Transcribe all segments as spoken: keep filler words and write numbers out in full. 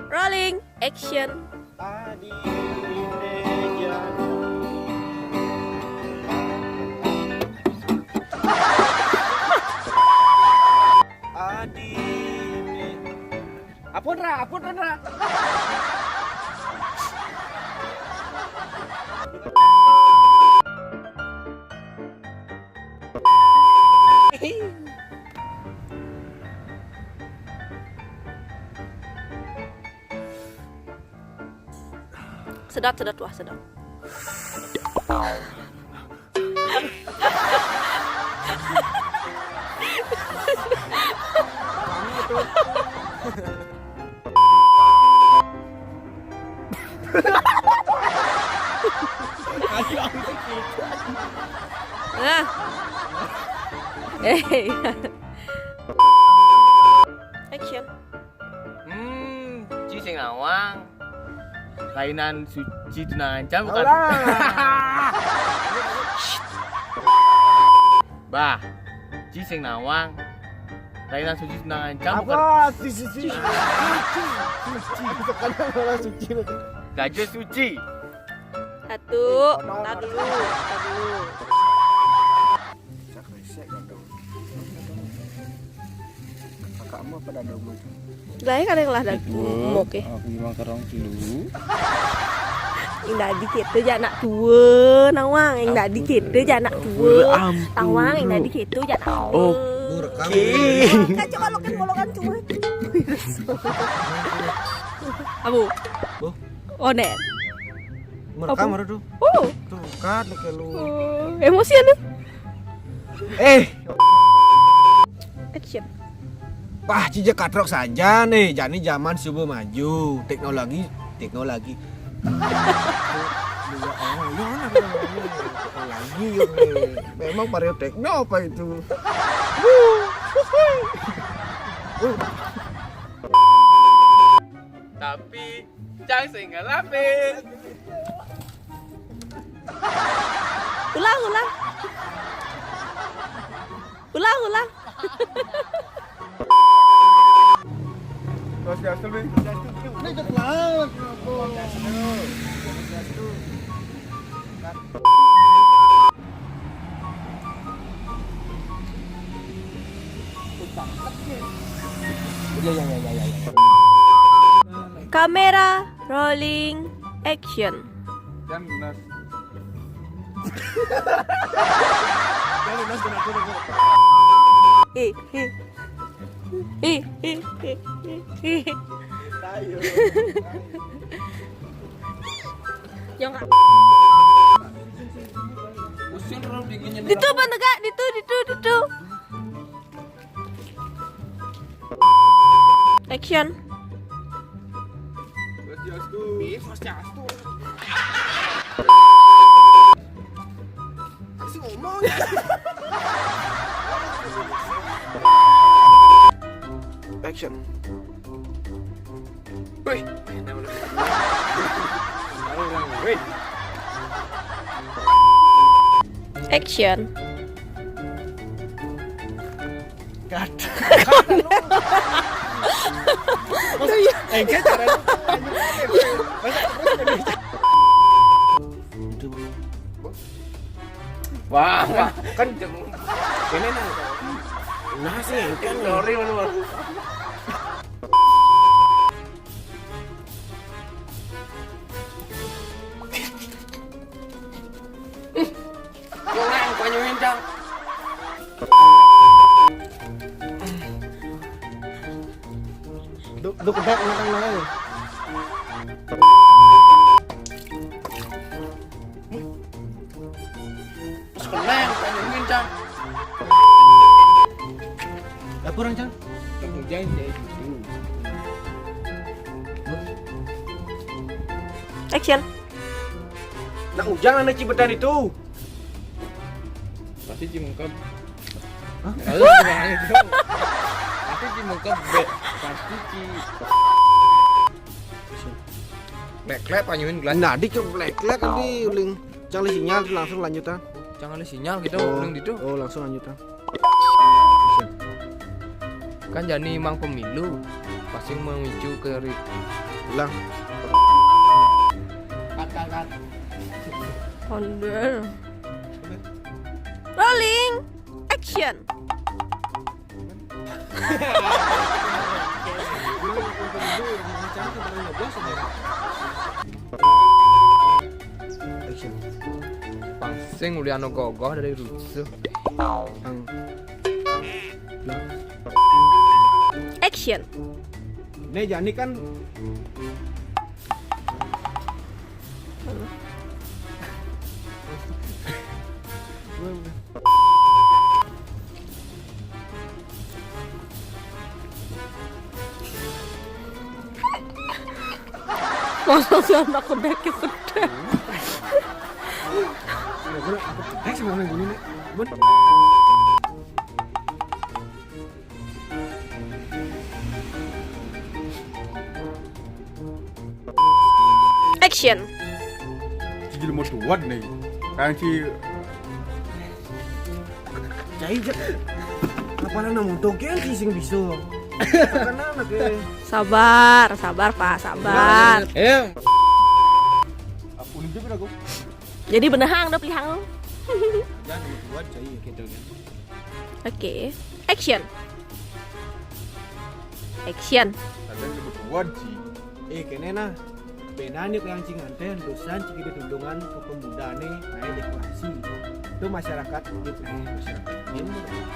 Rolling, action. Ampun, Ra, ampun, Ra. Sedot, sedot, wah, sedot. Nah. Eh. Action. Hmm, Ci sing nawang. Lainan suci tunangan cam bukan? Alah. Bah, Ci sing nawang. Lainan suci tunangan cam bukan? Apa? Suci, suci. Suci. Sekarang malah suci lagi. Gajah suci. Satu, tar dulu, tar dulu. Cak resek kan dong. Kakakmu apa dadamu itu? Lah, ya, kadang lah, dah. Dua. Oke. Aku memang kerong dulu. Yang tadi kita je anak tua, nawang. Yang tadi kita je anak tua. Ampun. Tawang, yang tadi kita je anak tua. Oh. Oke. Kan coba lo kan, kalau kan cuma. Abu. Oh. Oh, nek. Merekam. Apa? Baru tuh. Oh. Tuh, kat, lu kayak lu. Oh, emosian tuh. Eh. Action. Wah, cija katrok saja nih. Jani zaman subuh maju, teknologi, teknologi. Iya, oh, iya, mana teknologi? Teknologi, ya, nih. Memang Mario Tekno apa itu? Tapi Cang sing ngalapin. Ulang, ulang. Ulang, ulang. Swastiastu, Bing. Ini cepat. Iya, iya, iya, iya, iya. Kamera rolling, action. Jam lunas. Jam lunas, kena aku, aku. Eh, eh. Eh, eh, eh, eh, eh. Ayo. Yang Ditu, Bang Tegak, ditu, ditu, ditu. Action. Swastiastu. Ih, swastiastu. Aku sih ngomong. Action. Wih. Wih. Action. Cut. Iya. Eh, enggak, cara lu. Masa terus jadi. Wah, wah, kan ini nih. Nah, sih, kan. Sorry, Mas. Kurang, panyuhin, Cang. Duk, duk, dek, matang lah, eh. Terus kena yang panyuhin, Cang. Lah, kurang, Cang. Kamu jangan kayak gitu. Action. Nak ujang anak cibetan itu. Pasti Ci mengkeb. Hah? Lalu gimana itu? Pasti Ci mengkeb. Pasti Ci. Black lab anyuin gelas. Nah, di ke black lab nanti uling. Cang le sinyal langsung lanjutan. Cang le sinyal gitu, oh, uling gitu. Oh, langsung lanjutan. Kan jani mang pemilu pasti memicu ke ri-, Ulang. Cut, cut, cut. Under. Rolling. Action. Action. Pang sing ulian gogoh dari rusuh. Pang. Action. Nih, jani kan. Masa sih anak kedek ya kedek. Aku kedek sih, mana gini nih. Bun. Action. Ci jelema tuad nih. Kan ci. Cai, cai. Apalah namun togel ci sing bisa. Karena anak eh. Sabar, sabar, Pak, sabar. Eh. Aku nih juga aku. Jadi benehang udah pelihang. Jangan buat cai gitu kan. Oke. Action. Action. Ada yang buat ci. Eh, kene nah. Benani yang cingan teh, dosan cik itu tulungan ke pemuda nih, naik dekorasi. Itu masyarakat, gitu, masyarakat.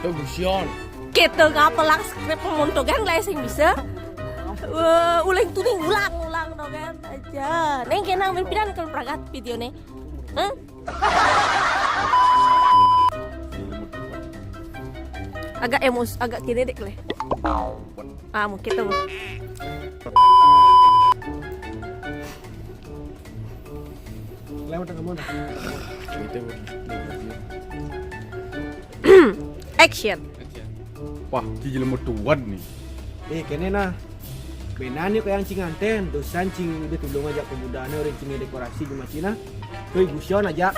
Itu busion. Kita nggak pelang skrip memuntukan lah sing bisa. Wah, ulang tuning, ulang, ulang dong kan aja. Neng kenang pimpinan kalau pragat video nih. Hah? Agak emus, agak kiri dek leh. Ah, mungkin tuh. Lewat tengah mana? Itu. Action. Wah, ci jelema tuad nih. Eh, kene nah. Benani kok yang cing anten, dosan cing udah tulung aja pemudaannya orang cing dekorasi gimana sih nah? Tuh gusion aja.